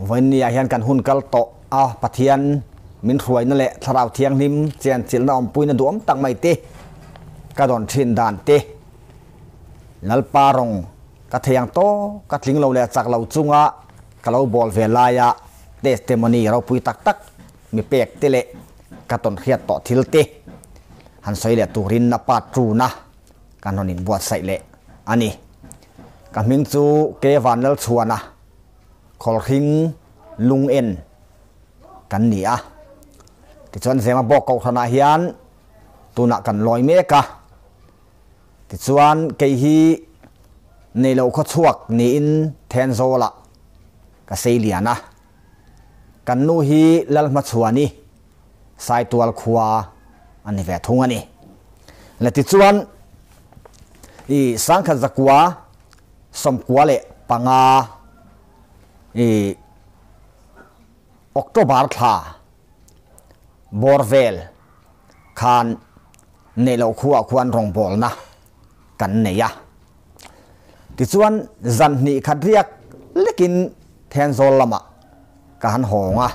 Vawiinni ah hian kan hun kal tawh a, Pathian min hruaina leh Thlarau Thianghlim chenchilhna awmpuina duhawm tak mai te, ka dawn thin dan te, Lalpa rawng ka thei ang tawk ka tling lo leh chak lo chunga ka lo bawl ve laia testimony ropui tak tak mi pek te leh ka tawn hriat tawh thil te han sawi leh turin a part tuna kan rawn inbuatsaih leh a ni. Ka hming chu Ke Vanlalchhuana. Khawlhring lung en kan ni a, tichuan Zemabawk kohhranah hian tunah kan lawi mek a, tichuan kei hi neilo khawchhuak niin Thenzawlah ka sei lian a, kan nu hi Lalhmachhuani Saitual khua a ni ve thung a ni. Le tichuan i sangkhat zakua 95 i October thla bawr vel khan neih loh khuaah khuan rawngbawlna kan nei a. Tichuan zan hnih khat riak lekin Thenzawl lamah ka han hawng a.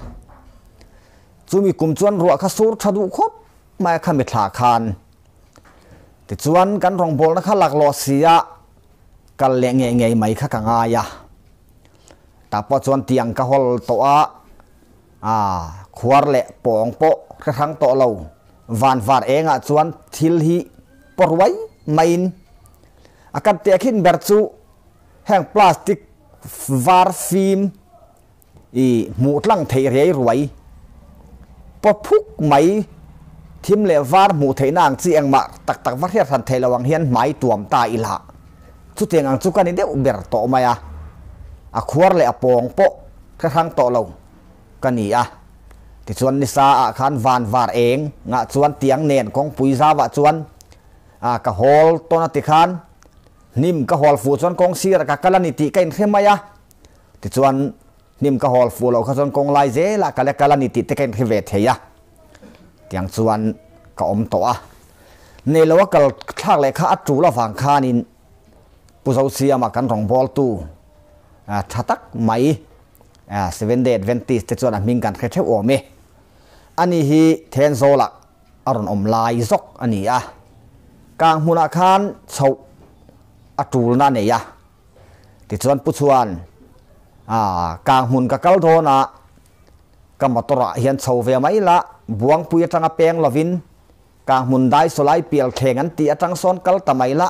Chumi kum chuan ruah kha sur tha duh khawp mai a khami thla khan. Tichuan kan rawngbawlna kha laklawh si a, kal leh ngei ngei mai kha ka ngai a. Tah pawh chuan tiang ka hawl tawh a, aa khuar leh pawng pawh hre hrang tawh lo. Van var engah chuan thil hi paw ruai maiin a kan teh khin ber chu heng plastic var fim I hmuh tlang theih riai ruai paw phuk mai thim leh var hmuh theihna ang chi engmah tak tak va hriat hran theih lo ang hian hmai tuam ta ila chutiang ang chu ka ni deuh ber tawh mai a, a khuar leh a pawng pawh hre hrang tawh lo ka ni a. Tichuan nisa ah khan van var eng ngah chuan tiang nen kawngpui zau ah chuan a ka hawl tawn a tikhan hnim ka hawl fuh chuan kawng sir ah ka kal a ni tih ka inhre mai a. Tichuan, hnim ka hawl fuh loh kha chuan kawng lai zelah ka la kal a ni tih te ka inhre ve thei a. Tiang chuan ka awm tawh a. Nei lo a kal thlak leh kha a tul avang khanin Pu Zosiama kan rawngbawltu tha tak mai Seven Day Adventist te chuan a hming kan hre theuh awm e. Ani hi Thenzawlah a rawn awm lai zawk a ni a. Kang hmunah khan chhoh a tulna a nei a. Tichuan Pu chuan, Aa, kang hmun ka kal dawn a, ka motor ah hian chho ve mai la, Buangpui atanga peng lovin kang hmun dai sawlai pial thleng an tih atang sawn kal ta mai la,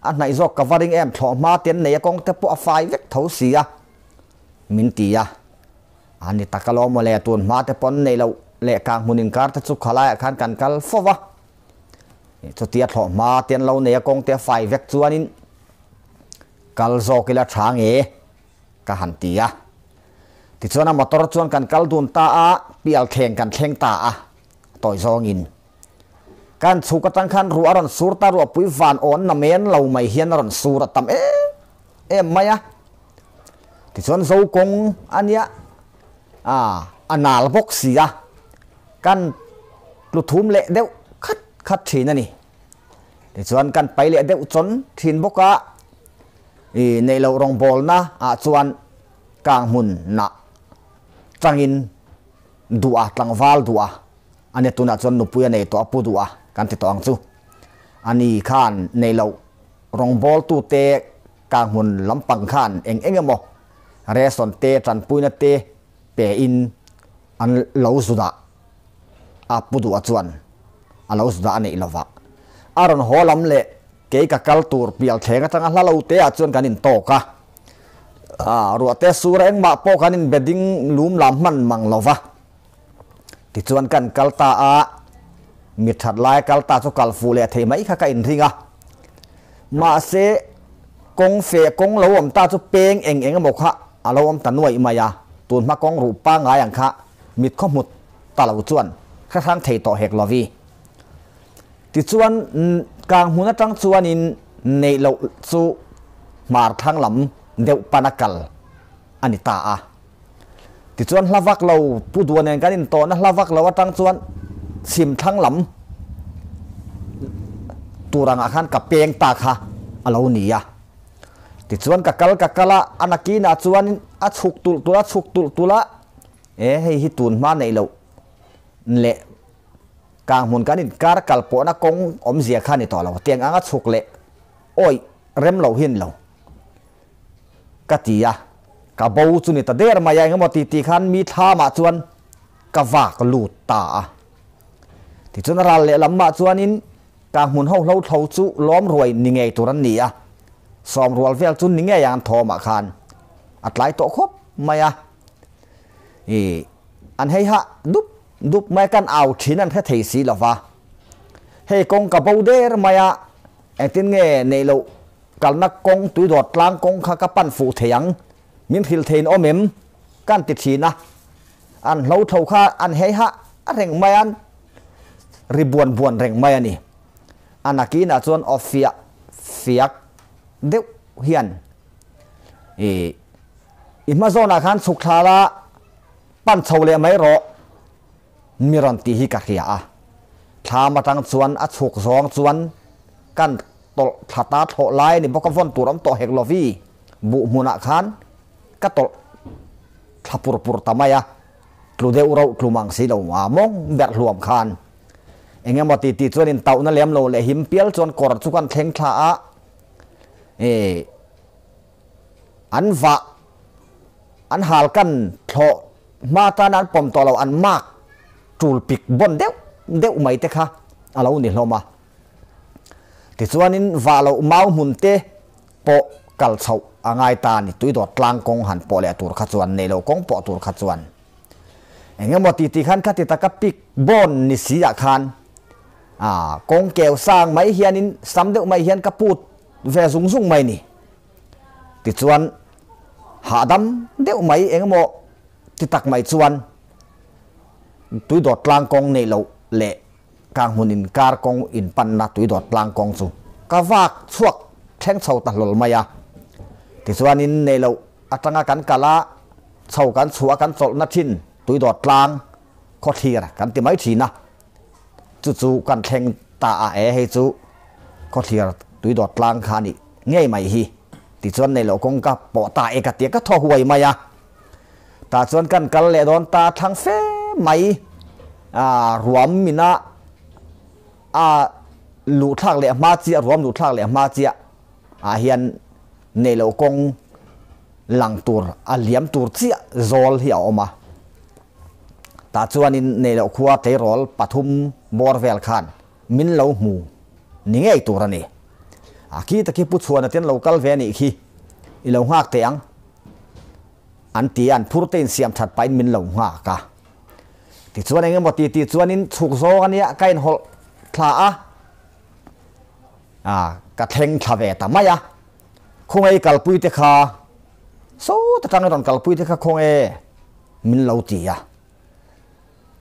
a hnaih zawk ka va ring em thlawh hma te an nei a kawng te pawh a fai vek tho si a, min ti a. A ni tak alawm mawle, tun hma te pawn nei loh leh kang hmun inkar te chu khalaiah khan kan kal fo va, chutia thlawh hma te an lo nei a kawng te a fai vek chuanin, Kal zawk ila tha nge? ka han ti a. Tichuan a motor chuan kan kal dun ta a, pial thleng kan thleng ta a, tawi zawngin. Kan chhuk atang khan ruah a rawn sur ta, ruahpui van awn na men lo mai hian a rawn sur a tam em em mai a. Tichuan zo kawng a nia, a a nal bawk si a, kan tlu thum leh deuh khat khat thin a ni. Tichuan kan pai leh deuh chawn thin bawk a, i neih loh rawngbawlna ah chuan kang hmun nah tangin duh a, tlangval duh a, a ni tunah chuan nupui a nei tawh a, pu duh a kan ti tawh ang chu. Ani khan neih loh rawngbawltute kang hmun lampang khan eng eng emaw ration te, tanpuina te pe in an lo zu dah a, pu duh a chuan a lo zu dah a neih lova. A rawn haw lam leh kei ka kal tur pial thleng atanga hla lo te ah chuan kan in tawk a, ruah te sur engmah pawh kan in be ding lum lam hman mang lova. Tichuan kan kal ta a, mi that lai kal ta chu kal fuh leh thei mai kha ka inring a. Mahse, kawng fe kawng lo awm ta chu peng eng eng emaw kha a lo awm ta nuaih mai a, tun hma kawng ruh pangngai ang kha mit khaw hmu ta lo chuan hre hrang thei tawh hek lo vi. Tichuan, kang hmun atang chuanin neih loh chu hmar thlang lam deuh pana kal a ni ta a. Tichuan hla vak lo, Pu Dua nen kan intawhna hla vak lo atang chuan chhim thlang lam tur angah khan ka peng ta kha a lo ni a. Tichuan ka kal ka kal a, a nakinah chuanin a chhuk tulh tulh a, chhuk tulh tulh a, e hei hi tun hma neih loh leh kang hmun kan inkar kal pawhna kawng awmzia kha a ni tawh lo, tiang anga chhuk leh awih rem loh hi a ni lo ka ti a, ka bo chu ni ta der mai a, engemaw ti ti khan mi thlamah chuan ka vak lut ta a. Tichuan a ral lehlam mah chuanin Kang hmun ho hlo thlo chu lawm ruai ni ngei tur an ni a, sawm rual vel chu ni ngei ang an thawmah khan a tlai tawh khawp mai a. I an hei hah dup dup mai a, kan au thin an hre thei si lo va. Hei kawng ka bo der mai a, engtin nge neih loh kalna kawng tuidawt tlang kawng kha ka pan fuh thei ang, min hrilh theiin awm em? Kan ti thin a, an hlo thlo kha an hei hah reng mai a, ri buan buan reng mai a ni. A nakinah chuan aw fiah fiak deuh hian i i hma zawnah khan chhuk thla la, pan chho leh mai rawh mi rawn tih hi ka hria a. Thlam atang chuan a chhuk zawng chuan kan tawlh thla ta thlawh lai a ni bawk a, vawn tur awm tawh hek lovi buh hmunah khan ka tawlh thla pur pur ta mai a. Tlu deuh rauh tlu mang si lo a mawng berh hluam khan eng emaw ti ti chuan intauhna lem lo leh him pial chuan kawr chu kan thleng thla a, e an vah an hal kan thlawh hma tan an pawm tawh lo an mark tul pik bawn deuh deuh mai te kha a lo ni hlawm a. Tichuanin vah loh mau hmun te pawh kal chhoh a ngai ta a ni. Tuidawt tlang kawng han pawh leh tur kha chuan, neih loh kawng pawh tur kha chuan eng emaw ti ti khan khati taka pik bawn ni si ah khan ah kawng keu sang mai hianin sam deuh mai hian ka put ve zung zung mai ni. Tichuan hahdam deuh mai eng emaw ti tak mai chuan tuidawt tlang kawng neih loh leh Kang hmun inkar kawng inpanna tuidawt tlang kawng chu ka vak chhuak thleng chho ta hlawl mai a. Tichuanin nei loh atanga kan kal a, chho kan chhuah a kan chawlhna thin tuidawt tlang khawthlir kan ti mai thin a. Chu chu kan thleng ta a, e hei chu khawthlir tuidawt tlang kha a nih ngei mai hi. Tichuan nei loh kawng ka pawh ta e ka ti a, ka thaw huai mai a. Tah chuan kan kal leh dawn ta thlang fe mai a ruam mina a luh thlak leh hma chiah ruam luh thlak leh hma chiah ah hian neih loh kawng lang tur a liam tur chiah zawl hi a awm a. Tah chuanin neih loh khua tleirawl pathum bawr vel khan min lo hmu ni ngei tur a ni. A khi takhi Pu Chhuana te an lo kal ve a nih khi i lo nghak teh ang. An ti a, an phur te insiam that pahin min lo nghak a. Tichuan eng emaw ti ti chuanin chhuk zawng a nia, ka inhawlh thla a, ah ka thleng thla ve ta mai a. Khawnge i kalpui te kha, saw ta tang i rawn kalpui te kha khawnge min lo ti a.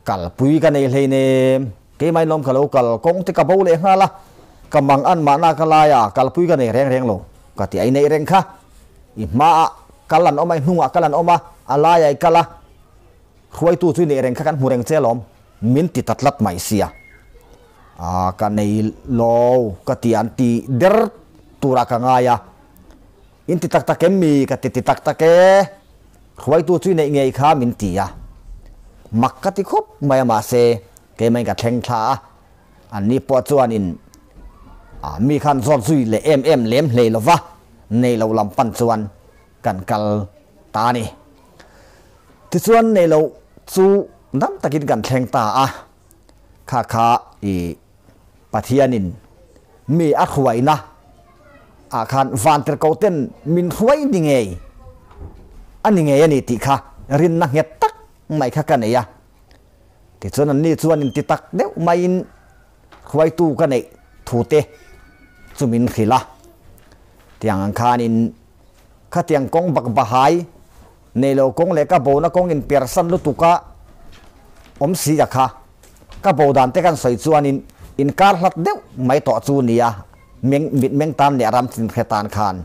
Kalpui ka nei hleinem, keimah inlawm ka lo kal, kawng te ka bo leh nghal a, ka mang an mahna ka lai a, kalpui ka nei reng reng lo, ka ti a, i neih reng kha, i hmaah kal an awm a, i hnungah kal an awm a, a laiah i kal a, hruaitu chu i neih reng kha kan hmu reng che alawm, min ti ta tlat mai sia, a ka nei lo ka ti a, an ti der turah ka ngai a, in ti tak tak em mi ka ti ti tak tak e. Hruaitu chu i neih ngei kha min ti a, mak ka ti khawp mai a mahse keimahin ka thleng thla a, anni pawh chuanin mi khan zawt zui leh em em lem hlei lo va, nei lo lam pan chuan kan kal ta a ni. Tichuan nei lo chu dam takin kan thleng ta a, kha kha i Pathianin mi a hruaina ah khan vantirhkoh ten min hruai ni ngei a ni ngei a ni tih kha rinna nghet tak mai kha ka nei a. Tichuan anni chuan inti tak deuh maiin hruaitu ka neih thu te chu min hrilh a. Tiang ang khanin khatiang kawng bak bahai nei lo kawng leh ka bona kawng inpersan lutuka awm si a kha. Ka bo dan te kan sawi chuanin inkar hlat deuh mai tawh chu nia, meng mitmeng tan leh ram thin hre tan khan.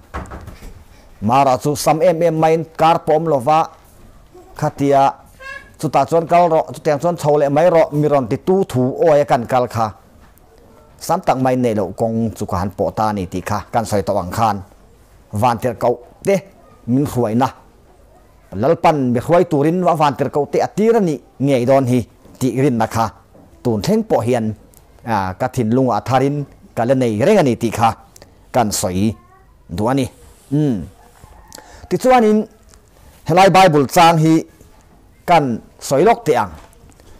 Mara chu sam em em maiin kar pawm lova khatia chutah chuan kal rawh, chutiang chuan chho leh mai rawh mi rawn ti tu thu awi a kan kal kha. Sam tak mai neih loh kawng chu ka han pawh ta a ni tih kha kan sawi tawh ang khan. Vantirhkoh te min hruaina, Lalpan mi hruai turin a vantirhkoh te a tir a nih ngei dawn hi tih rinna kha tun thleng pawh hian ka thinlungah a tharin ka la nei reng a ni tih kha kan sawi duh a ni. Umm. Tichuanin helai Bible chang hi kan sawi lawk teh ang.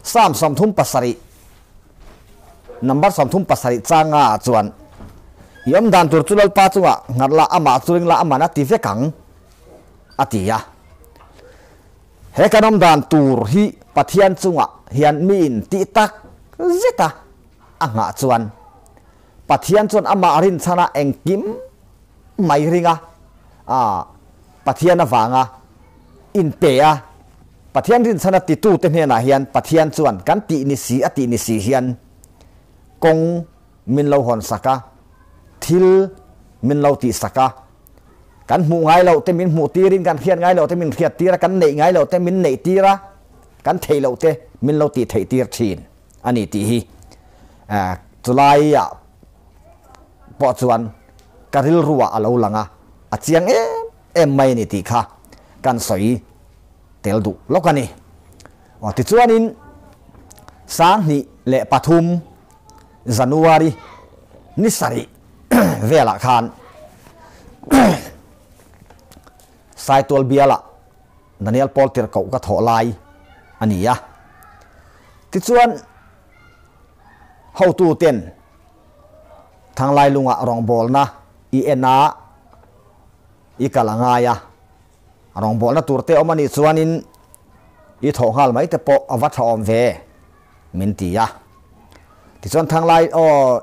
Psalm 37 Number 37 changa ah chuan I awm dan tur chu Lalpa chungah nghat la, amah chu ring la, aman a ti vek ang a ti a. He kan awm dan tur hi Pathian chungah hian miin tih tak zeta a nghah chuan Pathian chuan amah rinchhana engkim mai ring a, Pathian avanga inpe a, Pathian rinchhana titute hnenah hian Pathian chuan kan tih ni si a tih ni si hian kawng min lo hawn sak a, thil min lo tih sak a, kan hmuh ngai loh te min hmuh tirin kan hriat ngai loh te min hriat tir a, kan neih ngai loh te min neih tir a, kan theih loh te min lo tih theih tir thin a ni tih hi chulaiah pawh chuan ka rilruah a lo lang a, a chiang em em mai a ni tih kha kan sawi tel duh lawk a ni. Aw tichuanin 2003 January ni sarih velah khan Saitual bialah Daniel Paul tirhkoh ka thawh lai a ni a. Tichuan hotuten Thanglailungah rawngbawlna i en a, i kal a ngai a. Rawngbawlna tur te awm a nih chuanin i thawh nghal mai te pawh a va tha awm ve min ti a. Tichuan Thanglai aw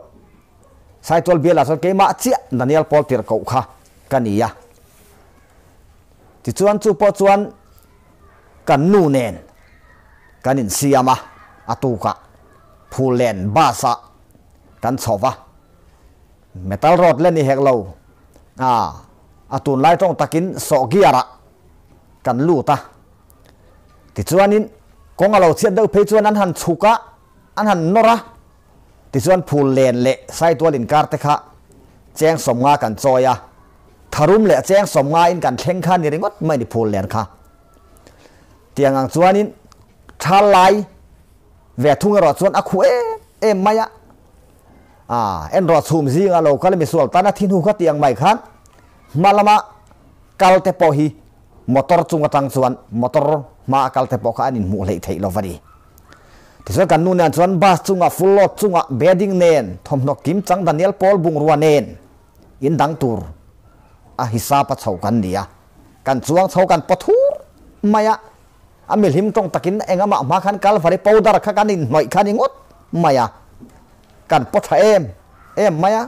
Saitual bialah chuan keimah chiah Daniel Paul tirhkoh kha ka ni a. Tichuan chu pawh chuan kan nu nen kan insiam a, a tukah Phullen bus ah kan chho va, metal rod le ni hek lo a, a tunlai tawng takin sawh gear ah kan lut a. Tichuanin kawng a lo chhiat deuh phei chuan an han chhuk a, an han nawr a, tichuan Phullen leh Saitual inkar te kha cheng 50 kan chawi a, Tharum leh cheng 50 in kan thleng kha ni ringawt mai ni Phullen kha. Tiang ang chuanin thal lai ve thung erawh chuan a khuh em em mai a. A en rawh chhum zinga lo kal misual tana thi hnu kha tih ang mai khan hma lama kal te pawh hi motor chung atang chuan motor hma a kal te pawh kha an inhmuh hleih theih lo va ni. Tichuan kan nu nen chuan bus chungah full load chungah bedding nen thawmhnaw kim chang Daniel Paul bungrua nen in dang tur a hisap a chho kan ni a. Kan chuang chho kan pawt hur mai a, a mihlim tawng takin engamah hma khan Kalvari powder kha kan inhnawih kha ni ngawt mai a, kan pawt tha em em mai a.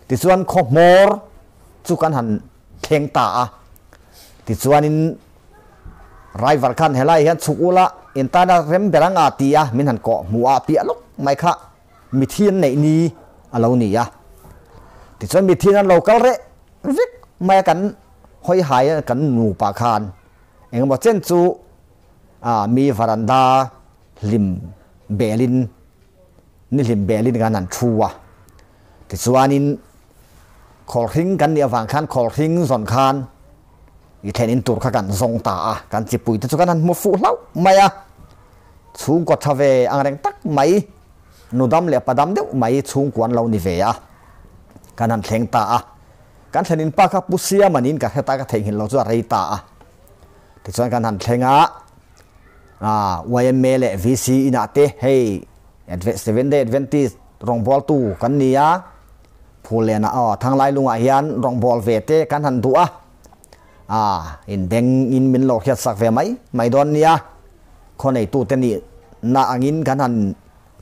Tichuan khaw hmawr chu kan han thleng ta a, tichuanin driver khan helai hian chhuk ula in tana rem ber anga ti a min han kawh hmuh a piah lawk mai kha mithi an neih ni a lo ni a. Tichuan mithi an lo kal reh vek mai a kan hawi hai a kan nupa khan engemaw chen chu ah mi varanda hlim belin ni hlim belin kan han thu a tichuanin khawlhring kan nih avang khan khawlhring zawn khan i thlen in tur kha kan zawng ta a kan chipui te chu kan han hmu fuh hlauh mai a chhungkaw tha ve angreng tak mai nudam leh padam deuh mai chhungkua an lo ni ve a kan han thleng ta a. Kan thlen in pa kha Pu Siama niin ka hre ta, ka theihnghilh lo chu a rei ta a. Tichuan kan han thleng a, ah YMA leh VC inah te hei Seven Day Adventist rawngbawltu kan ni a, Phullenah aw Thanglailungah hian rawngbâwl ve te kan han duh a, ah inbeng in min lo hriat sak ve mai mai dawn nia, khaw neitute nihna angin kan han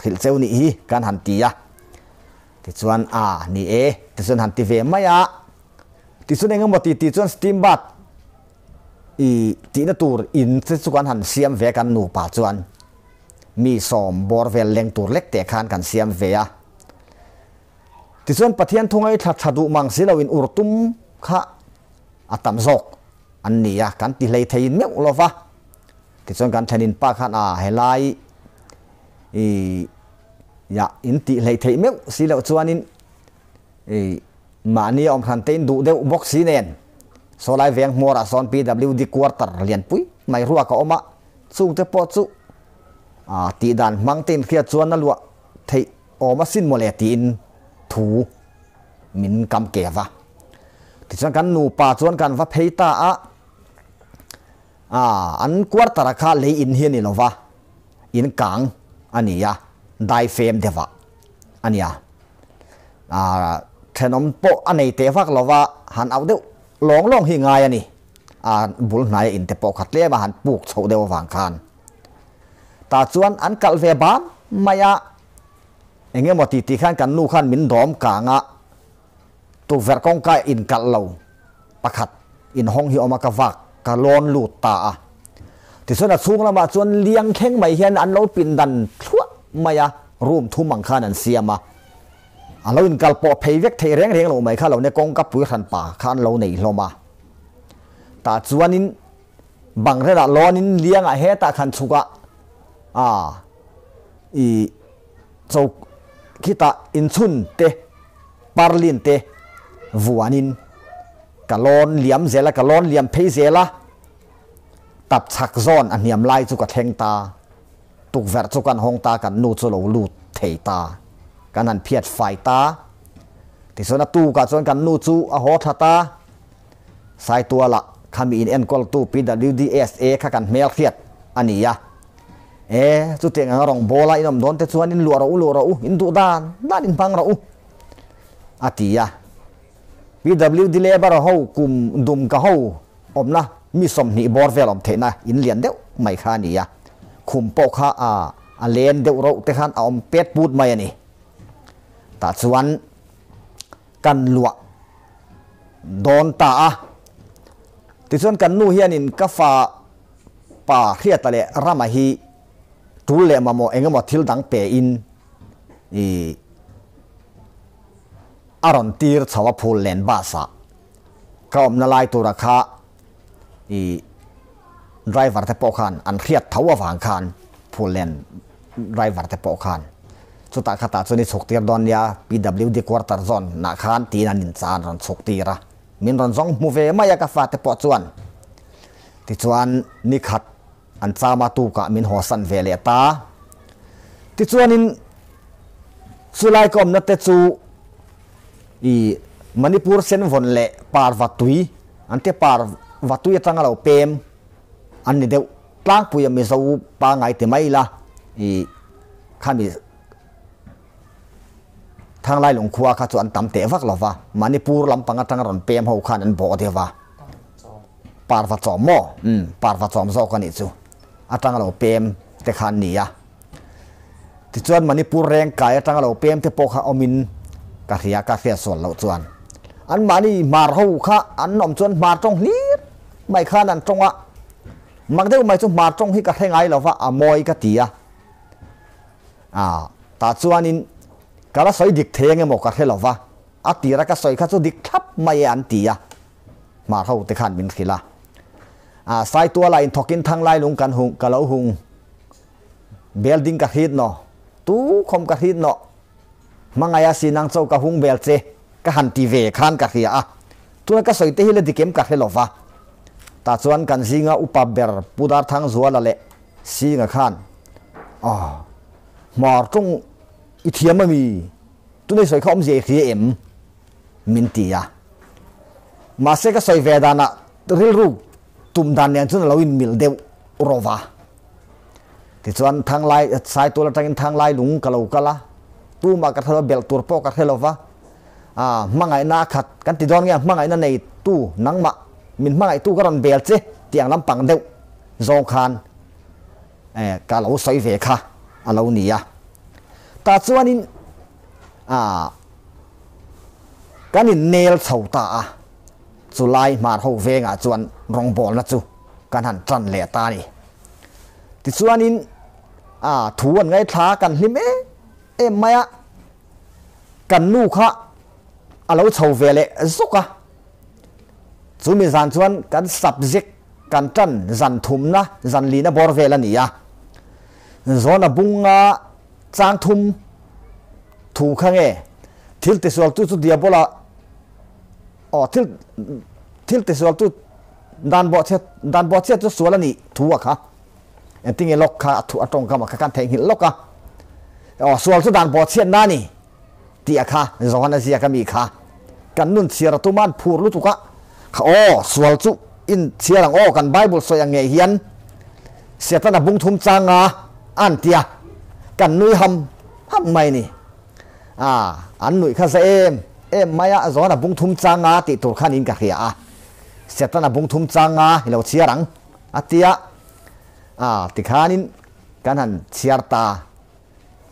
hrilh cheu nih hi kan han ti a. Tichuan, A, ni e, tichuan han ti ve mai a. Tichuan eng emaw ti tih chuan steam bath i tihna tur in te chu kan han siam ve kan nupa chuan mi sawm bawr vel leng tur lek teh khan kan siam ve a. Tichuan Pathian thungai thla tha duh mang si lo in ur tum kha a tam zawk an ni a, kan ti hlei thei meuh lo va. Tichuan kan thenin pa khan a helai i Ya, in tih hleih theih meuh si loh chuanin i Mahni awm hran te in duh deuh bawk si nen, sawlai veng hmuarah sawn PWD quarter lianpui mai ruak a awm a, chungte pawh chu tihdan hmang te inhriat chuan a luah theih awm asin mawle tiin thu min kam kev a. Tichuan kan nupa chuan kan va phei ta a, an quarter a kha lei in hi a ni lova, in kang a ni a, dai fem deuhah a nia. Aaa thenawm pawh a nei teh vak lova han auh deuh lawng lawng hi ngai a ni. A bul hnaia inte pawh kha tlem a han puk chhoh deuh avang khan. Tah chuan an kalh ve bam mai a, eng emaw ti tih khan kan nu khan min dawm kang a, tukverh kawngka inkalh lo pakhat inhawng hi awm a ka vak ka lawn lut ta a. Tichuan a chhung lamah chuan liang thleng mai hian an lo pindan thluah mai a, room thum ang khan an siam a. A lo inkal pawh phei vek theih reng reng lo mai kha lo ne kawngka pui hran pa kha an lo nei hlawm a. Tah chuanin bang relah lawnin liangah hetah khan chhuk a, aa i cho khitah inchhun te parlin te vuanin ka lawn liam zel a, ka lawn liam phei zel a, tap chhak zawn a hniam lai chu ka thleng ta. Tukverh chu kan hawng ta, kan nu chu lo lut thei ta. Kan han phiat fai ta. Tichuan a tukah chuan kan nu chu a haw tha ta. Saitualah khami in enkawltu PWDSA kha kan hmel hriat a ni a. E, chutiang anga rawn bawla in awm dawn te chuan in luah rawh u, luah rawh u, in duh dan dan in hmang rawh u, a ti a. PWD Labour ho kum dum ka ho awmna mi 20 bawr vel awm theihna in lian deuh mai kha a ni a. Khum pawh kha a a len deuh rauh te khan a awm pet put mai a ni. Tah chuan kan luah dawn ta a. Tichuan kan nu hianin ka fa pa Hriata leh Rama hi tul leh mamawh eng emaw thil dang pe in i a rawn tir chho a phul len bus ah ka awmna lai tura kha i driver te pawh khan an hriat tho avang khan phul len driver te pawh khan chutah khatah chuan i chhuk tir dawn nia PWD quarter zawn nah khan tiin an inchan rawn chhuk tir a min rawn zawng hmu ve mai a ka fate pawh chuan tichuan nikhat An chama tukah min hawsan ve leh ta. Tichuanin chulai ka awmna te chu i Manipur senvawn leh Parvatui an tia Parvatui atanga lo pem an ni deuh tlangpui a Mizo pangngai ti mai ila i khami Thanglai lungkhua kha chu an tam teh vak lova Manipur lampang atanga rawn pem ho khan an bawh deuh a. Parva chawm maw? Umm, parva chawm zawk a nih chu. Atanga lo pem te kha an ni a. Tichuan Manipur reng kai atanga lo pem te pawh kha awmin ka hria, ka hriat sual loh chuan. Anmahni hmar ho kha an awm chuan hmar tawng hlir mai khan an tawng a. Mak deuh mai chu hmar tawng hi ka hre ngai lo va, a mawi ka ti a. Ah, tah chuanin ka la sawi dik thei engemaw ka hre lo va, a tira ka sawi kha chu dik thlap mai e an ti a. Hmar ho te khan min hrilh a. A Saituala in thawkin Thanglai lung kan hung ka lo hung building ka hrit naw tu khawm ka hrit naw hmangaih a sinang cho ka hung bel che ka han ti ve khan ka hria a. Tuna ka sawi te hi la dikem ka hre lo va. Tah chuan kan zinga upa ber Pu Darthangzuala leh Singa khan aw Hmar tawng i thiam ami tunei sawi kha awmzia i hria em? min ti a. Mahse ka sawi ve danah rilru tum dan nen chuan a lo inmil deuh rawh va. Tichuan Thanglai, Saitual atangin Thanglai lung ka lo kal a, tumah ka hre lo, belh tur pawh ka hre lo va. Aa, hmangaihna a khat kan ti dawn nge a, hmangaihna nei tu nangmah min hmangaihtu ka rawn bel che tih ang lampang deuh zawng khan eh ka lo sawi ve kha a lo ni a. Tah chuanin aa kan innel chho ta a, chulai hmar ho vengah chuan rawngbawlna chu kan han tan leh ta a ni. Tichuanin aa thu an ngaithla kan hlim em em mai a, kan nu kha a lo chho ve leh zawk a, chumi zan chuan kan subject kan tan zan thumna zan lina bawr vel a ni a, zawna bunga chang thum thu kha nge thil tisual tu chu diabola. Aw thil thil tisual chu dan bawhchhiat dan bawhchhiat chu sual a nih thu a kha. Engtinge lawk kha a thu a tawngkam a kha kan theihnghilh lawk a. Aw sual chu dan bawhchhiat na a ni tih a kha Johana ziak a mi kha. Kan nun chhiar a tum a an phur lutuk a. Kha aw sual chu in chhiar ang aw kan Bible sawi ang ngei hian Setana bung thum chang a an tia kan nui ham ham mai ni. A, an nuih kha za em em mai a, Johana bung thum chang a tih tur khan in ka hria a, Setana bung thum chang a i lo chhiar ang a tia, a tikhanin kan han chhiar ta,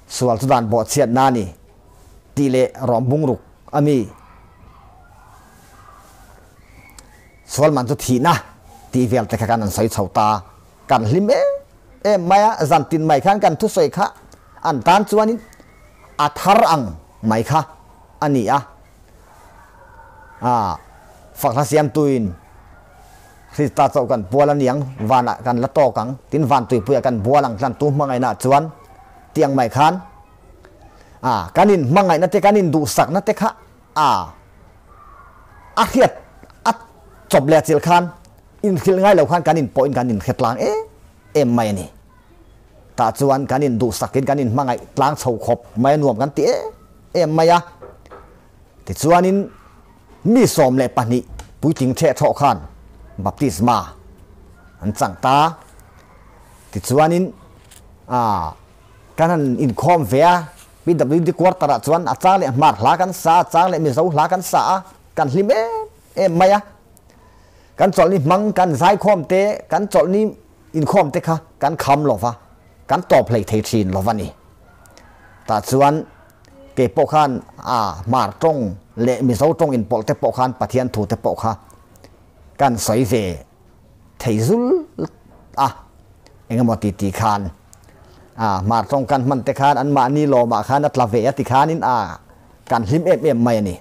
sual chu dan bawhchhiat na ni tih leh rawm bung ruk a mi, sual man chu thihna tih vel te kha kan han sawi chho ta, kan hlim em em mai a, zan tin mai khan kan thusawi kha an tan chuanin a thar ang mai kha a ni a, a fakhla siamtuin Krista chauh kan pual a niang, vanah kan la tawk ang, tin van tuipuiah kan bual ang tlan tu hmangaihnaah chuan tiang mai khan a kan in hmangaihna te kan in duhsakna te kha a a hriat a chawp leh chilh khan inhrilh ngai lo khan kan in pawhin kan inhre tlang em em mai a ni. Tah chuan kan in duhsakin kan in hmangaih tlang chho khawp mai a nuam kan ti em em mai a. Tichuanin mi 12 puitling theh thawh khan baptisma an chang ta. Tichuanin ah kan han inkhawm ve a, PWD quarter ah chuan a chang leh Hmar hla kan sa a, chang leh Mizo hla kan sa a, kan hlim em em mai a. Kan chawlhni hmang kan zaikhawm te, kan chawlhni Inkhawm te kha kan kham lo va, kan tawp hlei thei thin lo va ni. Tah chuan kei pawh khan a Hmar tawng leh Mizo tawng inpawlh te pawh khan Pathian thu te pawh kha kan sawi ve thei zul a, engemaw ti ti khan a Hmar tawng kan hman te khan anmahni lawmah khan a tla ve a ti khanin a kan hlim em em mai a ni.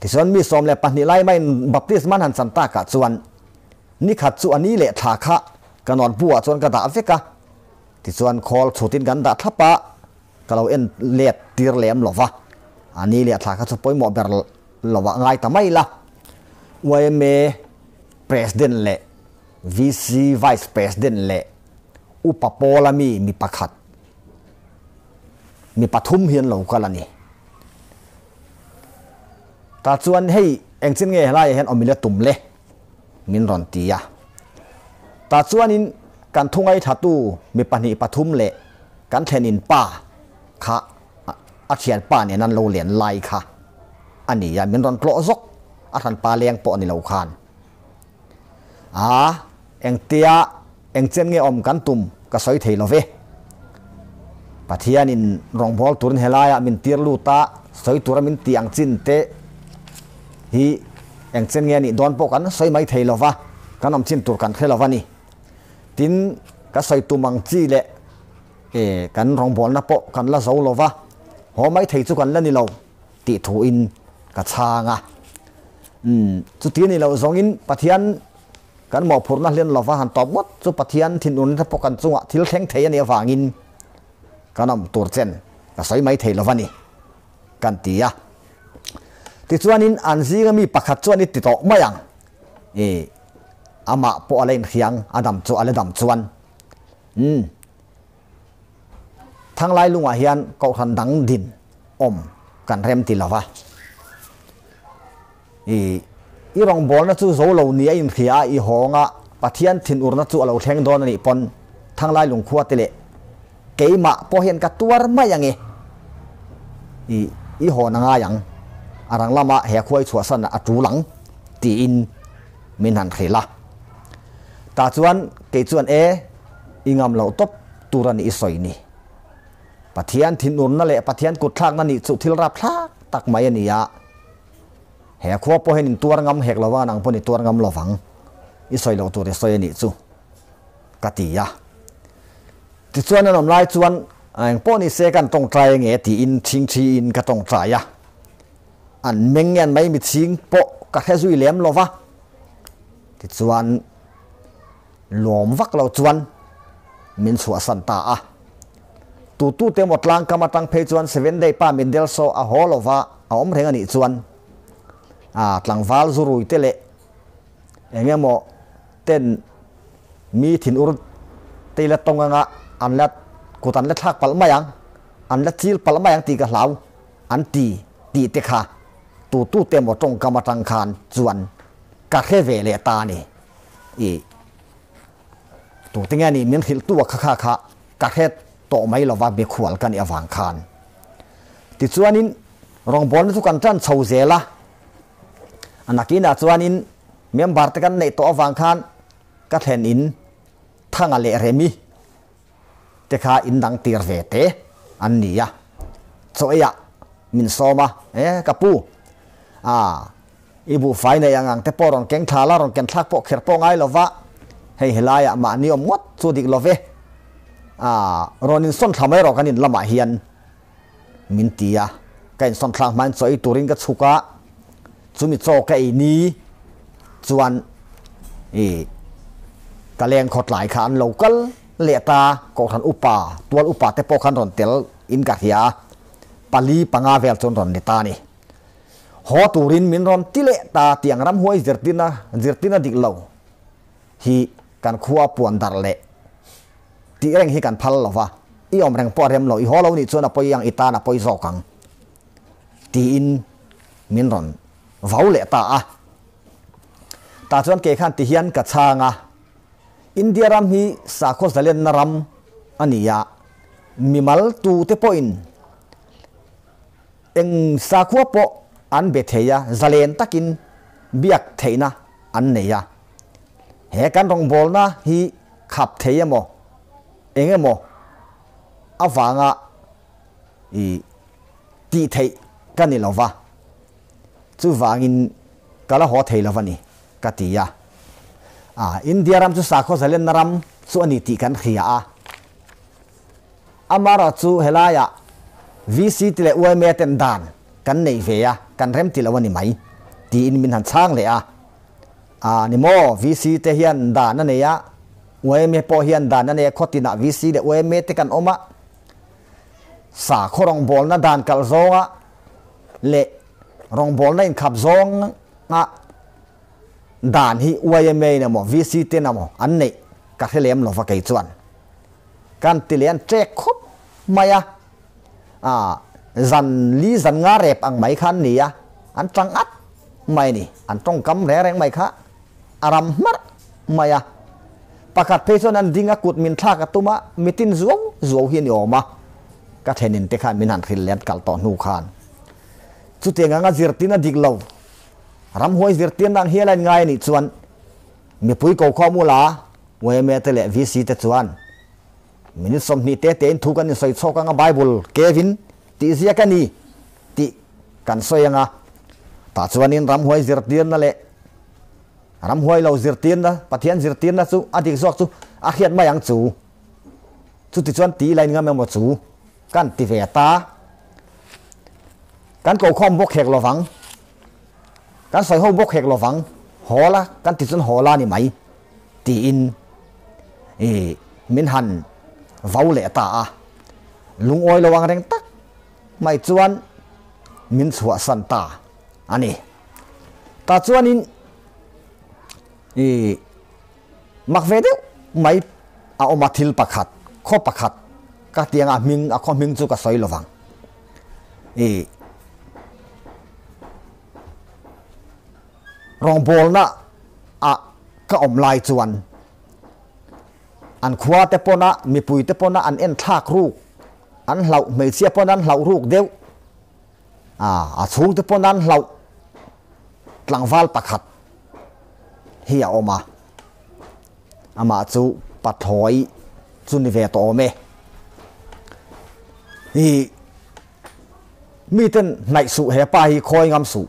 Tichuan mi 12 lai maiin baptisma an han chan takah chuan Ni khat chu a ni leh thla kha ka nawn buah chuan ka dah vek a, tichuan khawl chhutin kan dah thlap a, ka lo en let tir lem lo va, a ni leh thla kha chu pawimawh ber lo ah ngai ta mai la. Yma President leh VC Vice President leh Upa Pawla mi mi pakhat, mi pathum hi an lo kal a ni. Tah chuan hei engchin nge helaiah hian awm ila tum le? Min rawn ti a. Tah chuanin kan thu ngaihthatu mi pahnih pathum leh kan thlenin pa kha a thianpa nen an lo len lai kha a ni a, min rawn tlawh zawk a hranpa leng pawh ni lo khan. A, engtia engchen nge awm kan tum ka sawi thei lo ve. Pathianin rawngbâwl turin helaiah min tir lut a, sawi tura min tih ang chin te hi engchen nge a nih dawn pawh kan sawi mai thei lo va, kan awm chin tur kan hre lo va ni. Tin, ka sawi tum ang chi leh e kan rawngbâwlna pawh kan la zo lo va, haw mai thei chu kan la ni lo tih thuin ka chhang a. Umm, chuti a nih loh zawngin Pathian Kan mawhphurhna hlian lova han tawp ngawt chu Pathian thinurna te pawh kan chungah thil thleng thei a nih avangin kan awm tur chen ka sawi mai thei lova ni, kan ti a. Tichuanin an zinga mi pakhat chuan i ti tawh mai ang, i amah pawh a la inhriang a dam chu a la dam chuan umm Thanglai lungah hian kohhran dang din awm kan rem ti lova. I i rawngbawlna chu zo lo ni a inhria a, i hawng a, Pathian thinurna chu a lo thleng dawn a nih pawn Thanglai lungkhua te leh keimah pawh hian ka tuar mai ang e. I i hawn a ngai ang, a rang lama he khuai chhuahsan a tul ang tiin min han hrilh a. Tah chuan kei chuan e, i ngam loh tawp tur a nih i sawi ni. Pathian thinurna leh Pathian kutthlakna nih chu thil rapthlak tak mai a ni a. He khua pawh hian in tuar ngam hek lo va, nang pawh ni tuar ngam lo vang. I sawi loh tur i sawi a nih chu, ka ti a. Tichuan an awm lai chuan eng pawh ni se kan tawngtai ange tiin chhingchhiin ka tawngtai a. An meng nge an mai mi chhing pawh ka hre zui lem lo va. Tichuan lawm vak lo chuan min chhuahsan ta a. Tu tu te maw tlang kam atang phei chuan Seven Day pa Mindel saw a haw lo va, a awm reng a nih chuan. A tlangval zurui te leh eng emaw ten mi thinur te ila tawng anga an la kut an la thlak palh mai ang, an la chil palh mai ang tih ka hlau an ti tih te kha tu tu te emaw tawngkam atang khan chuan ka hre ve leh ta a ni. Ih tu te nge ni min hrilh tu a kha kha kha ka hre tawh mai lova mikhual ka nih avang khan. Tichuanin rawngbawlna chu kan tan chho zel a, a nakinah chuanin member te kan neih tawh avang khan ka thlen in Thanga leh Remi te kha in dang tir ve te an ni a, chaw eiah min sawm a, e ka pu, a i buhfai nei ang ang te pawh rawn keng thla la, rawn ken thlak pawh kher pawh ngai lova, hei helaiah mahni awm ngawt chu dik lo ve, a rawn insawn thla mai rawh kan in lamah hian min ti a, ka insawn thlak hmain chaw ei turin ka chhuk a, chumi chaw ka ei ni chuan i ka leng khawtlai kha an lo kal leh ta, Kohhran upa, tual upa te pawh khan rawn tel in ka hria a, pali panga vel chuan rawn ni ta a ni. Haw turin min rawn ti leh ta tiang ramhuai zirtirna zirtirna dik lo hi kan khua puan darh leh tih reng hi kan phal lo va, i awm reng pawh a rem lo, i haw lo nih chuan a pawi ang, i tan a pawi zawk ang tiin min rawn vau leh ta a. Tah chuan kei khan ti hian ka chhang a, India ram hi sakhaw zalenna ram a ni a, mimal tute pawhin eng sakhua pawh an be thei a, zalen takin biak theihna an nei a. He kan rawngbawlna hi khap thei emaw eng emaw avanga i tih theih ka ni lo va, chuvangin ka la haw thei lo va ni ka ti a. A, India ram chu sakhaw zalenna ram chu a ni tih kan hria a. Amaherawhchu helaiah VC te leh yma ten dan kan nei ve a, kan rem ti lo a ni mai tiin min han chhang leh a. A ni maw, VC te hian dan a nei a, yma pawh hian dan a nei a, khawtinah VC leh yma te kan awm a, sakhaw rawngbawlna dan kalh zawnga leh rawngbawlna inkhap zawnga dan hi yma in emaw VC ten emaw an neih ka hre lem lova kei chuan kan ti leh an ṭek khawp mai a, a zan li zan nga rep ang mai kha an ni a, an ṭang at mai a ni, an tawngkam reng reng mai kha a ram hmarh mai a, pakhat phei chuan an ding a kut min thlak a tum a, mitin zuau zuau hi a ni awm a, ka thenin te khan min han hrilh leh an kal tawh hnu khan chutiang anga zirtin a dik lo, ramhuai zirtirna ang hial a inngai a nih chuan mipui ko khawm ula yma te leh VC te chuan Minute 20 te tein thu kan insawi chhawk anga Bible Kevin tih ziak a ni tih kan sawi anga tah chuanin ramhuai zirtirna leh ramhuai lo zirtirna Pathian zirtirna chu a dik zawk chu a hriat mai ang chu. Chuti chuan tih ila in ngam emaw chu kan ti ve ta. Kan kokhawm bawk hek lovang. Kan sawi ho bawk hek lovang. Haw la kan ti chuan haw la ni mai. Tiin i min han vau leh ta a, lungawi lo ang reng tak mai chuan min chhuahsan ta a ni. Tah chuanin i mak ve deuh mai a awm a, thil pakhat, khaw pakhat ka ti anga hming, a khaw hming chu ka sawi lovang. I Rawngbawlna ah ka awm lai chuan an khua te pawna mipui te pawna an en thlak ruk, an hlauh hmeichhia pawn an hlauh ruk deuh, a chhung te pawn an hlauh tlangval pakhat hi a awm a, amah chu pathlawi chu ni ve tawh awm e. Hi miten hnaih suh he pa hi khawi ngam suh.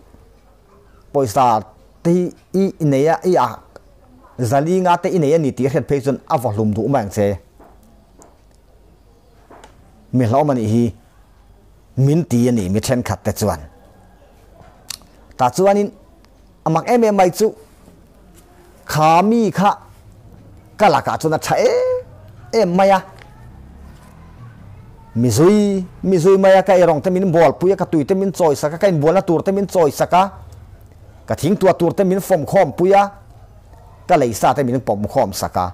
Pawisa te hi i nei a, i ah zali nga te i nei a ni tih a hriat phei chuan a va hlum duh mai ang che. Mi hlauhawm a nih hi min ti a ni mi thenkhat te chuan. Tah chuanin a mak em em mai chu kha mi kha ka lakah chuan a tha em em mai a. Mi zui mi zui mai a, ka eirawng te min bualpui a, ka tui te min chawi sak a, ka inbualna tur te min chawi sak a. Ka thingtuah tur te min fawm khawm pui a, ka lei sa te min pawm khawm sak a.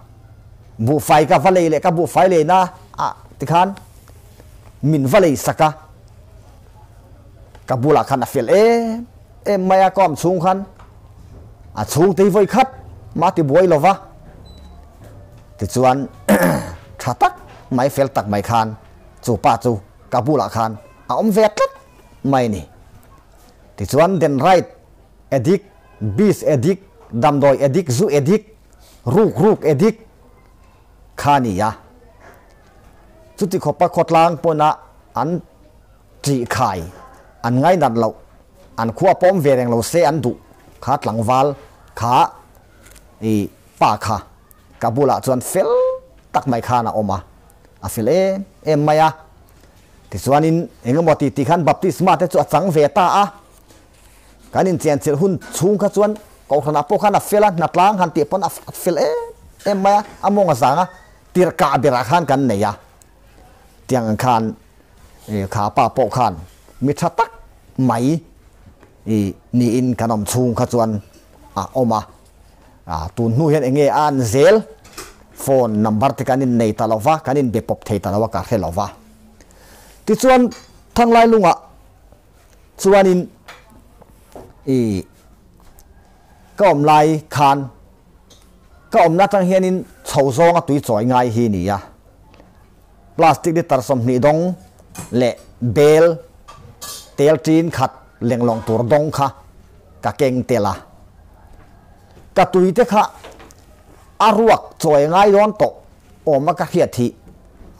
Buhfai ka va lei leh ka buhfai leina ah tikhan min va lei sak a. Ka bulah khan a fel em em mai a, ka awm chhung khan a chhungte hi vawi khat mah a ti buai lo va. Tichuan tha tak mai fel tak mai khan chu pa chu ka bulah khan a awm ve tlat mai a ni. Tichuan Denrite addict, Beast addict, Damdawi addict, Zu addict, Ruk ruk addict kha a ni a. Chuti khawpa khawtlang pawna an ṭihkhai, an ngainat loh, an khua pawm ve reng lo se an duh kha tlangval kha i pa kha ka bulah chuan fel tak mai khan a awm a, a fel em em mai a. Tichuanin eng emaw ti tih khan baptisma te chu a chang ve ta a, kan inchianchilh hun chhung kha chuan Kohhranah pawh khan a fel a, hnatlang han tih pawn a fel em em mai a, a mawng a zang a, tirhkah berah khan kan nei a, tiang ang khan kha pa pawh khan mi tha tak mai niin kan awm chhung kha chuan a awm a. Tun hnu hian eng nge a an zel? Phone number te kan innei ta lo va, kan inbe pawp thei ta lo a, ka hre lo va. Tichuan Thanglai lungah chuanin i ka awm lai khan ka awmna atang hianin chho zawnga tui chawi ngai hi ni a. Plastic litre 20 dawng leh bel tel tin khat lenglawng tur dawng kha ka keng tel a. Ka tui te kha a ruak chawi ngai dawn tawh awm a ka hriat hi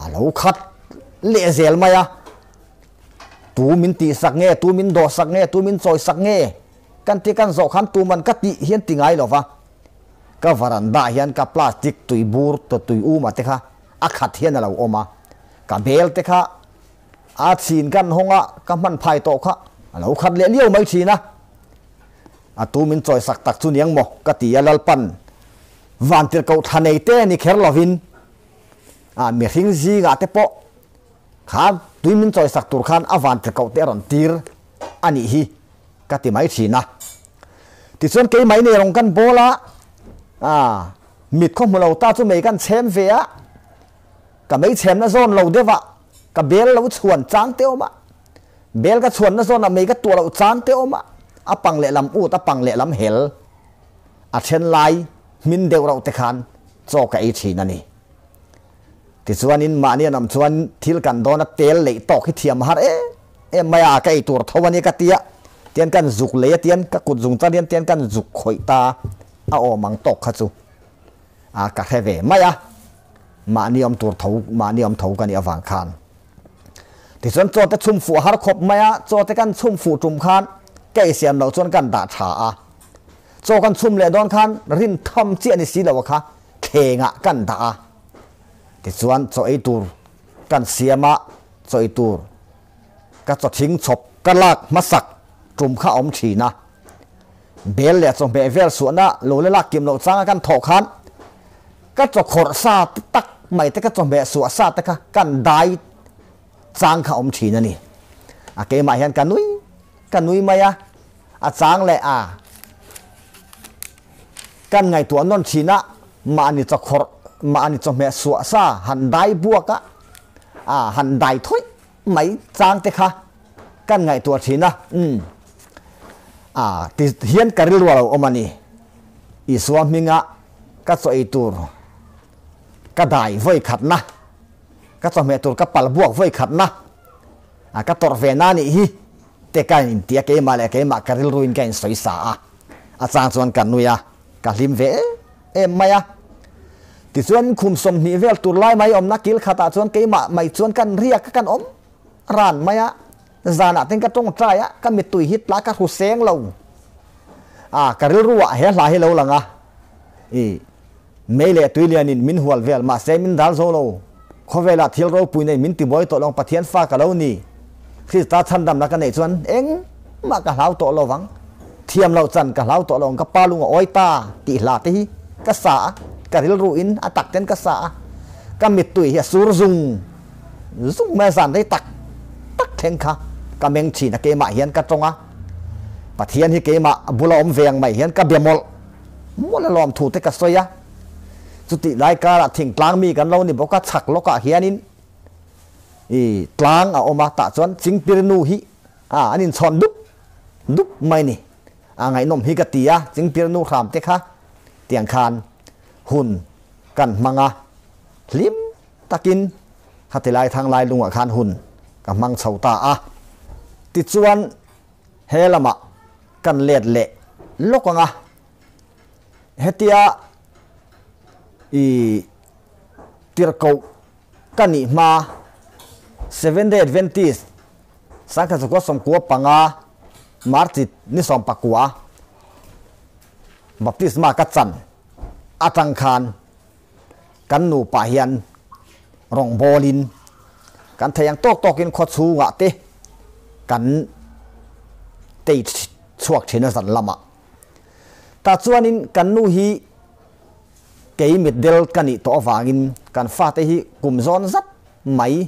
a lo khat leh zel mai a. Tu min tihsak nge, tu min dawhsak nge, tu min chawisak nge kan ti kan zawh khan tuman ka tih hian ti ngai lo va. Ka varanda hian ka plastic tui bur tui uma te kha a khat hian a lo awm a. Ka bel te kha a chhin kan hawng a, ka hman phai tawh kha a lo khat leh liau mai thin a. A tu min chawisak tak chu niang maw ka ti a, Lalpan vantirhkoh thla nei te ni kher lovin a mihring zingah te pawh kha tui min chawisak tur khan a vantirhkoh te a rawn tir a nih hi ka ti mai thin a. Tichuan keimah in eirawng kan bawl a, mit khaw hmu lo ta chu mei kan chhem ve a, Ka mei chhemna zawn lo deuh ah ka bel lo chhuan chang te awm a, bel ka chhuanna zawn ah mei ka tuah loh chang te awm a, a pang lehlam ut a pang lehlam hel a then lai hmin deuh rauh te khan chaw ka ei thin a ni. Tichuanin mahni an awm chuan thil kan dawn a tel leih tawk hi thiam har em em mai a, ka ei tur tho a ni ka ti a, tian kan zuk lei a tian ka kut zung tan hian tian kan zuk khawih ta a awm ang tawk kha chu a ka hre ve mai a. Mahni awm tur tho, mahni awm tho ka nih avang khan. Tichuan chaw te chhum fuh a har khawp mai a, chaw te kan chhum fuh tum khan ka ei siam loh chuan kan dah tha a. Chaw kan chhum leh dawn khan rin tham chiah ni si lo a kha thlengah kan dah a. Tichuan chaw ei tur kan siam a, chaw ei tur ka chaw thing chhawp ka lak hmasak tum kha a awm thin a. Bel leh chawhmeh vel suahna lo la lak kim loh changa kan thawh khan ka chaw khawrh sa te tak mai te ka chawhmeh suah sa te kha kan dai chang kha awm thin a ni. A keimah hian ka nui ka nui mai a, a chang leh a kan ngaihtuah nawn thin a, mahni chaw khawrh mahni chawhmeh suah sa han dai buak a, a han dai thawih mai chang te kha kan ngaihtuah thin a, umm a ti hian ka rilru a lo awm a ni. Isua hminga ka chaw ei tur ka dai vawi khatna, ka chawhmeh tur ka pal buak vawi khatna, a ka tawrh ve na nih hi te ka inti a, keimah leh keimah ka rilruin ka insawi sa a, a chang chuan ka nui a, ka hlim ve em em mai a. Tichuan khum 20 vel tur lai mai awmna kil khatah chuan keimah mai chuan kan riak a, kan awm ran mai a, zanah ten ka tawngtai a, ka mittui hi tla ka hru seng lo. A, ka rilru ah he hla hi lo lang a, i mei leh tui lianin min hual vel, mahse min dal zo lo. Khawvelah thil ropui nei min tibuai tawh lo, Pathian fa ka lo ni. Krista chhandamna ka neih chuan engmah ka hlau tawh lo vang, thiam loh chan ka hlau tawh lo ang, ka pa lung a awi ta tih hla te hi ka sa a, ka rilru in a tak ten ka sa a, ka mittui hi a sur zung zung mai a, zan rei tak tak thleng kha ka meng thin a, keimah hian ka tawng a. Pathian hi keimah a bula awm ve ang mai hian ka bia mawlh mawlh a lawm thu te ka sawi a. Chutih lai karah thingtlang mi kan lo ni bawk a, chhak lawkah hianin i tlang a awm a, tah chuan Chingpir nu hi a an inchhawn dup dup mai ni. A ngaihnawm hi ka ti a, Chingpir nu hram te kha tiang khan hun kan hmang a, hlim takin khati lai thang lai lungah khan hun ka hmang chho ta a. Tichuan he lamah kan let leh lawk ang a, hetia i tirhkoh ka nih hma Seventh Day Adventist Sangkhat Zakua Sawmkua panga March ni sawmpakua Baptisma ka chan atang khan kan nupa hian rawngbawlin kan thei ang tawk tawkin khaw chhungah te kan tei chhuak thin a zan lamah. Tah chuanin kan nu hi kei mitdel ka nih tawh avangin kan fate hi kum zawn zat mai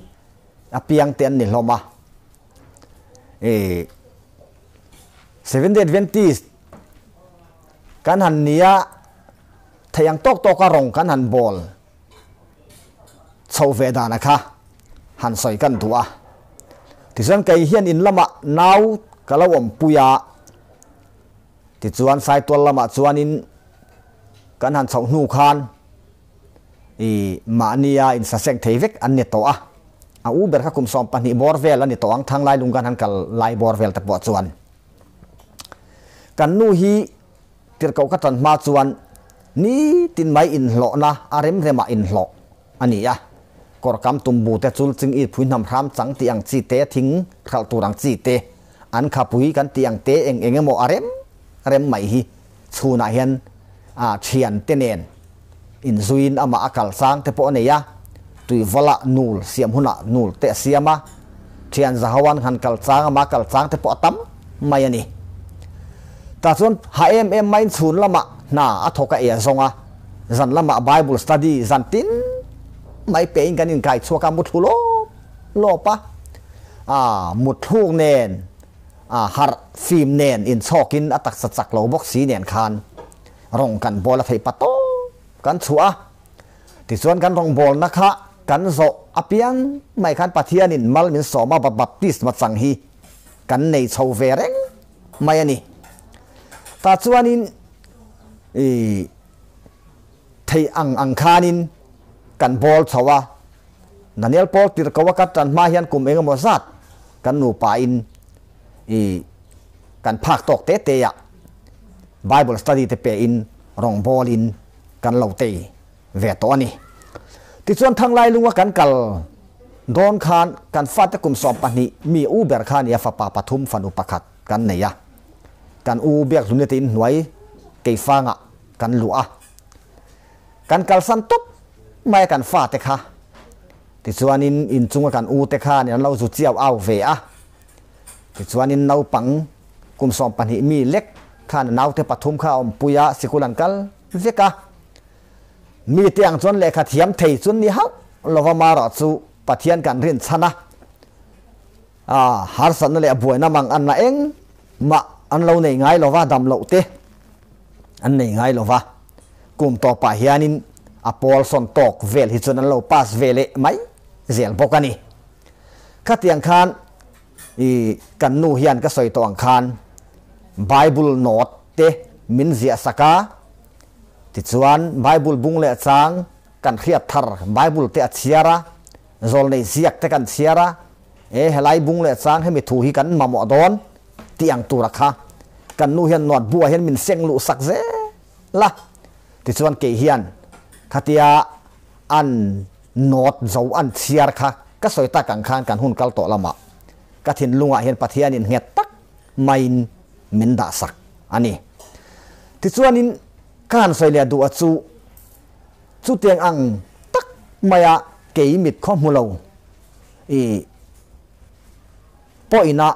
a piang te an ni hlawm a. Seventh Day Adventist kan han nia Thei ang tawk tawka rawng kan han bawl chho ve dana kha han sawi kan duh a. Tichuan kei hian in lamah nau ka lo awmpui a, tichuan Saitual lamah chuanin kan han chhoh hnu khan i mahnia insaseng thei vek an ni tawh a. A u ber kha kum 12 bawr vel a ni tawh ang, Thanglai lung kan han kal lai bawr vel te pawh chuan. Kan nu hi Tirhkoh ka tan hma chuan nitin mai inhlawhna a rem remah inhlawh a ni a. Kawrkam tumbu te chul ching it phui hnam hram chang tih ang chi te, thing hralh tur ang chi te, an khapui kan tih ang te eng eng emaw a rem rem mai hi chhunah hian a thian te nen inzuiin amah a kal chang te pawh a nei a, tuivawlah nul siam hunah nul te a siam a, thian zahoan han kal chang amah kal chang te pawh a tam mai a ni. Tah chuan ha em em maiin chhun lamah hna a thawk a e zawng a, zan lamah Bible study zan tin mai pein kan inkai chhuak a, muthlu lawp lawp a, a mutthluk nen a harh fim nen inchhawkin a taksa chak lo bawk si nen khan Rawng kan bawl a theih pa tawp kan chhuah a, tichuan kan rawngbawlna kha kan zawh apiang mai khan Pathianin mal min sawm a, baptisma chang hi kan nei chho ve reng mai a ni. Tah chuanin i theih ang ang khanin kan bawl chho a, Daniel Paul tirhkoh a ka tan hma hian kum engemaw zat kan nupain i kan phak tawk te te a, Bible study te pe in rawngbawlin kan lo tei ve tawh a ni. Tichuan Thanglai lunga kan kal dawn khan kan fate kum 12 mi u ber kha a ni a, fapa pathum fanu pakhat kan nei a. Kan u Biakhlumna te inhnuai Keifangah kan luh a. Kan kalsan tawp mai a kan fate kha. Tichuanin inchunga kan u te khan an lo zu chiau au ve a. Tichuanin naupang kum 12 mi lek khan a naute pathum kha a awmpui a, sikul an kal vek a. Mite ang chuan lehkha thiam thei chu ni hauh lova marawh chu Pathian kan rin chhan a, a harsatna leh buaina mang an la eng mah an lo nei ngai lova, dam loh te an nei ngai lova. Kum tawpah hianin a pawl sawn tawk vel hi chuan an lo pass ve leh mai zel bawk a ni. Khatiang khan i kan nu hian ka sawi tawh ang khan Bible note te min ziah sak a, tichuan Bible bung leh chang kan hriat thar Bible te a chhiar a, zawlnei ziak te kan chhiar a, e helai bung leh chang hemi thu hi kan mamawh dawn tih ang tura kha kan nu hian note buah hian min seng luh sak zel a, tichuan kei hian khatia an Note zo an chhiar kha ka sawi tak ang khan kan hun kal tawh lamah ka thinlungah hian Pathianin nghet tak maiin min dah sak a ni. Tichuanin ka han sawi leh duh a chu, chutiang ang tak maia kei mit khaw hmu lo i pawhina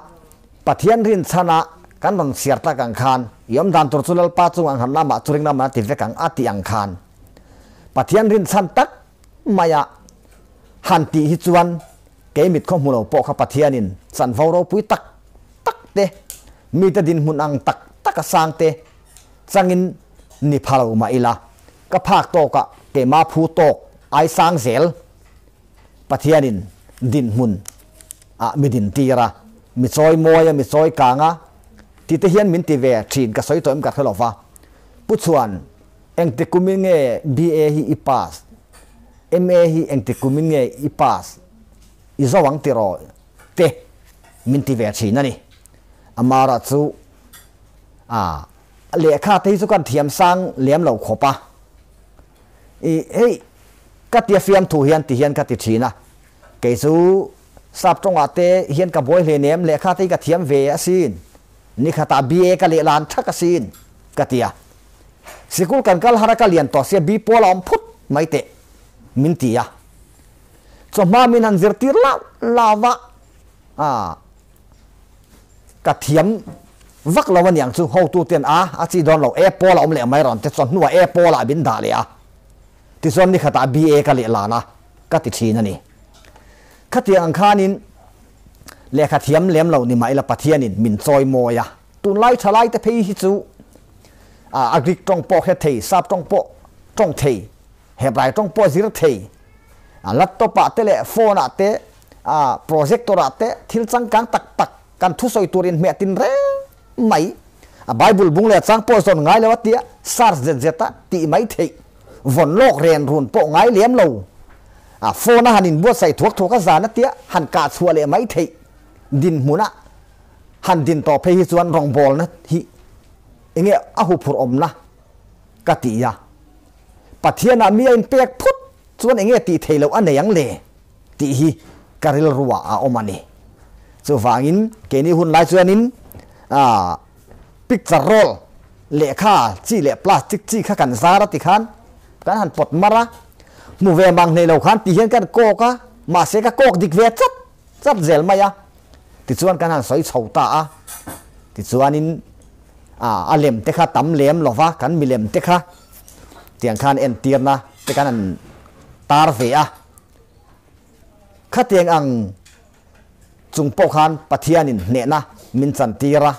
Pathian rinchhana kan rawn chhiar tak ang khan i awm dan tur chu Lalpa chungah ang han lamah chu ring lamah a ti vek ang a tih ang khan Pathian rinchhan tak maia han tih hi chuan kei mit khaw hmu lo pawh kha Pathianin chanvo ropui tak tak te Mite dinhmun ang tak taka sang te changin ni pha lo mah ila, ka phak tawkah keimah phu tawk ai sang zel. Pathianin dinhmun ah mi din tir a, mi chawi mawi a, mi chawi kang a ti te hian min ti ve thin ka sawi tawh em ka hre lo va. Pu Chhuan, engtik kumin nge BA hi i pass? MA hi engtik kumin nge i pass? I zo ang tiraw te min ti ve thin a ni. Amara chu a lehkha te hi chu kan thiam sang lem lo khawp a. I hei ka tia fiamthu hian ti hian ka ti thin a. Kei chu sap tawngah te hian ka buai hleinem lehkha te hi ka thiam ve asin. Nikhatah BA ka leh lan thak asin ka ti a. Sikul kan kal har a ka lian tawh sia B pawl a awm phut mai teh min ti a. Chawhma min han zirtir lau lau a, ah ka thiam vak lo aniang chu hotu ten a a chi dawn lo e pawl a awm leh mai rawn te chuan hnuah e pawl ah min dah leh a tichuan nikhatah BA ka leh lan a ka ti thin a ni. Khatiang ang khanin lehkha thiam lem lo ni mah ila Pathianin min chawi mawi a, tunlai thalai te phei hi chu a Greek tawng pawh hre thei, sap tawng pawh tawng thei Hebrai tawng pawh zir thei, laptop ah te leh phone ah te, projector ah te thil changkang tak tak kan thusawi tur inhmeh tin reng mai. A Bible bung leh chang pawh zawn ngai lo a tia search zet zet a tih mai theih. Vawn lawk ren run pawh ngai lem lo. A phone a han inbuatsaih thuak thuak a zan a tia han kah chhuah leh mai theih. Dinhmun a han din tawh phei hi chuan rawngbawlna hi enge a huphurh awmna ka ti a. Pathianah mi a inpek phut chuan eng nge tih theih loh a nei ang le tih hi ka rilruah a awm a ni. Chuvangin keini hun lai chuanin picture roll lehkha chi leh plastic chi kha kan zar a ti khan kan han pawt mar a, hmu ve mang hlei lo khan ti hian kan kawk a, mahse ka kawk dik ve chat chat zel mai a. Tichuan kan han sawi chho ta a, tichuanin a lem te kha tam lem lo va, kan milem te kha tiang khan entirna te kan han tar ve a. Khatiang ang chung pawh khan Pathianin hnehna min chantir a,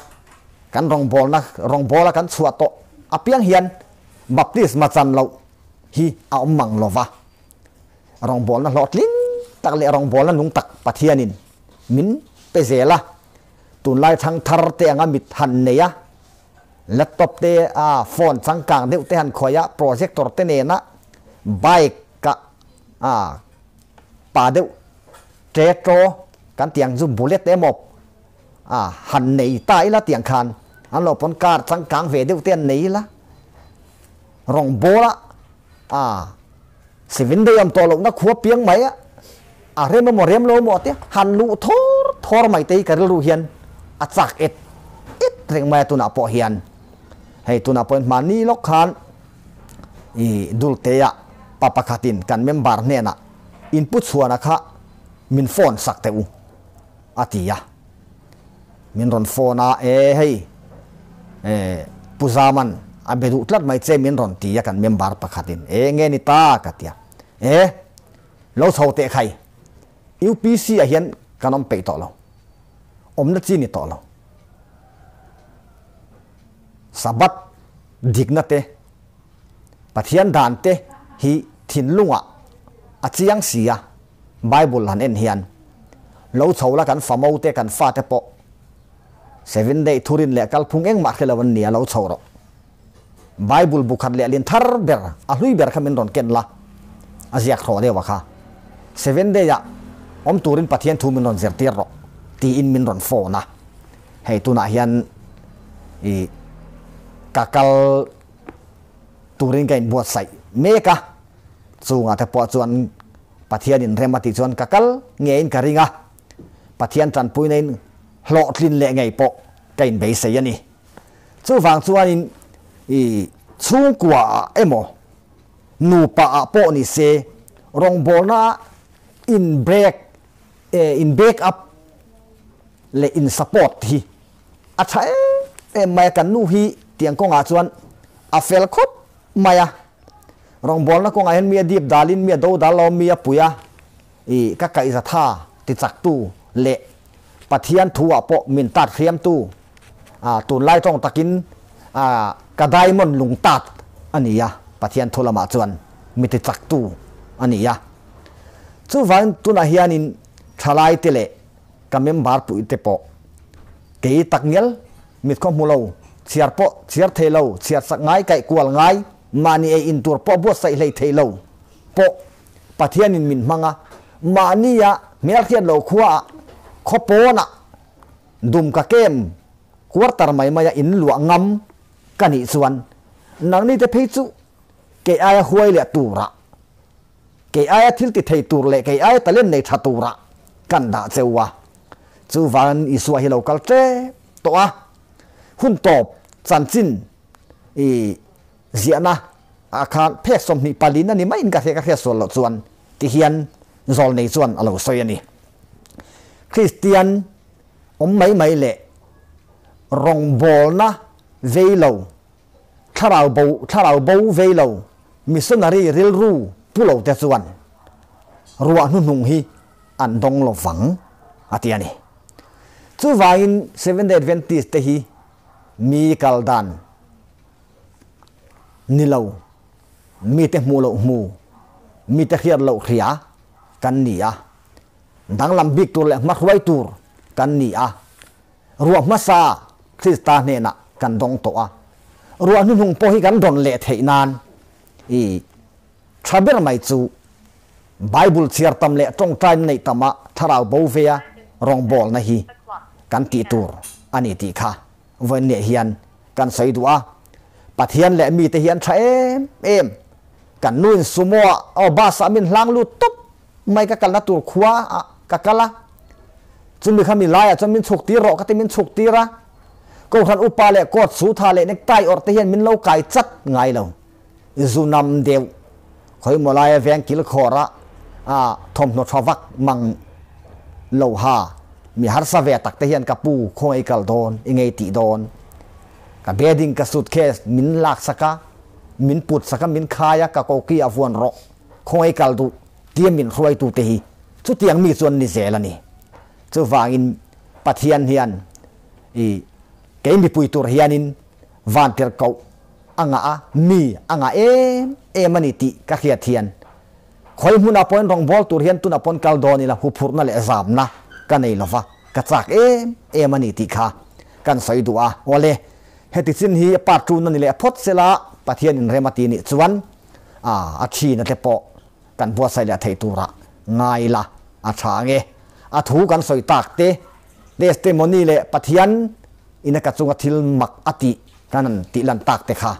kan rawngbawlna rawngbawla kan chhuah tawh apiang hian baptisma chan loh hi a awm mang lo va. Rawngbawlna hlawhtling tak leh rawngbawlna nung tak Pathianin min pe zel a, tunlai thang thar te anga mit han nei a, laptop te a phone changkang deuh te han khawih a, projector te nena bike ah a pa deuh tre traw kan tih ang chu bullet emaw a han nei ta ila tiang khan an lo pawn car changkang ve deuh te an nei ila rawngbawla a Sivin daih awm tawh lohna khua piang mai a, a rem emaw rem lo emaw tia han luh thawr thawr mai te hi ka rilru hian a chak et et reng mai a tunah pawh hian. Hei tunah pawhin hmani lawk khan i Dultea pa pakhatin kan member hnenah inpu chhuana kha min phone sak teh u a ti a. Min rawn phone a, e hei e Pu Zaman a be duh tlat mai che min rawn ti a kan member pakhatin, e nge ni ta ka ti a, e lo chho teh khai UPC ah hian kan awm peih tawh lo, awmna chi ni tawh lo, Sabbath dikna te Pathian dan te hi thinlungah a chiang si a. Bible han en hian lo chho la kan famo te kan fate pawh Seven Day thurin leh kalphung engmah hre lo an nia lo chho rawh. Bible bu khat leh lin thar ber a hlui ber kha min rawn ken la a ziak hrawh deuh a kha Seven Day ah awm turin Pathian thu min rawn zirtir rawh tiin min rawn phone a hei tunah hian i ka kal turin ka inbuatsaih mek a chungah te pawh chuan Pathianin rem a tih chuan ka kal ngeiin ka ring a, Pathian tanpuinain hlawhtlin leh ngei pawh ka inbeisei a ni. Chuvang chuanin i chhungkuaah emaw nupaah pawh ni se rawngbawlnaah in break in back up leh in support hi a tha em em mai a, kan nu hi tiang kawngah chuan a fel khawp mai a. Rawngbawlna kawngah hian mi a dip dalin mi a do dal lo, mi a pui a, ih ka kaihza tha ti chaktu leh Pathian thu ah pawh min tat hriamtu A tunlai tawng takin a ka diamond lung tat a ni a, Pathian thu lamah chuan mi ti chaktu a ni a. Chuvangin tunah hianin thalaite leh ka member puite pawh kei takngial mit khaw hmu lo, chhiar pawh chhiar thei lo, chhiar sak ngai kaih kual ngai, mahni ei in tur pawh buatsaih hlei thei lo pawh Pathianin min hmang a, mahnia hmelhriat lo khuaah khaw pawnah Dum ka kem quarter mai maia in luah ngam ka nih chuan nangni te phei chu kei aia huai leh turah, kei aia thil ti thei tur leh kei aia talent nei tha turah kan dah cheu a. Chuvangin Isua hi lo kal tep tawh a, hun tawp chanchin i ziahna ah khan phek 24 a ni maiin ka hria ka hriat sual loh chuan ti hian zawlnei chuan a lo sawi a ni. Kristian awm mai mai leh rawngbawlna vei lo, thlarau bo thlarau bo vei lo, missionary rilru pu lo te chuan ruah hnuhnung hi an dawng lo vang a ti a ni. Chuvangin Seventh-day Adventist te hi mi kal dan ni lo, mite hmuh loh hmu, mite hriat loh hria kan ni a. Danglam bik tur leh hmahruai tur kan ni a, ruah hmasa Krista hnenah kan dawng tawh a, ruah hnuhnung pawh hi kan rawn leh theih nan i tha ber mai chu Bible chhiar tam leh tawngtaina neih tama thlarau bo vea rawngbawlna hi kan tih tur a ni tih kha vawiinniah hian kan sawi duh a. Pathian leh mite hi an tha em em. Kan nuin sumo ah aw bus ah min hlang lut tawp mai ka kalna tur khua ah ka kal a, chumi kha mi laiah chuan min chhuk tir rawh ka ti min chhuk tir a, Kohhran upa leh court sutha leh necktie awrh te hian min lo kai chat ngai lo, zu nam deuh khawimaw laia veng kil khawr a a thawmhnaw tha vak mang lo ha mi harsa ve tak te hian ka pu khawngaih kal dawn i ngei tih dawn ka bedding ka suitcase min lak sak a min put sak a min khai a ka koki a vuan rawh. Khawngaih kal duh tia min hruaitute hi chutiang mi chuan ni zel a ni. Chuvangin Pathian hian i kei mipui tur hianin vantirhkoh a ngah a, mi a ngah em em a ni tih ka hriat hian khawi hmunah pawhin rawngbâwl tur hian tunah pawn kal dawn ila huphurhna leh zamna ka nei lo va, ka châk em em a ni tih kha kan sawi duh a. Awle, heti chin hi part ṭun a ni leh phawt sela Pathian inrem a ti nih chuan a a thin a te pawh kan buatsaih leh theih turah ngai la a tha ang e. A thu kan sawi tak te, testimony leh Pathian in a ka chunga thil mak a tih kan han tih lan tak te kha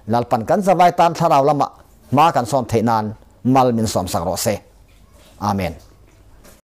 Lalpan kan zavai tan thlarau lamah hma kan sawn theih nan mal min sawmsak rawh se. Amen.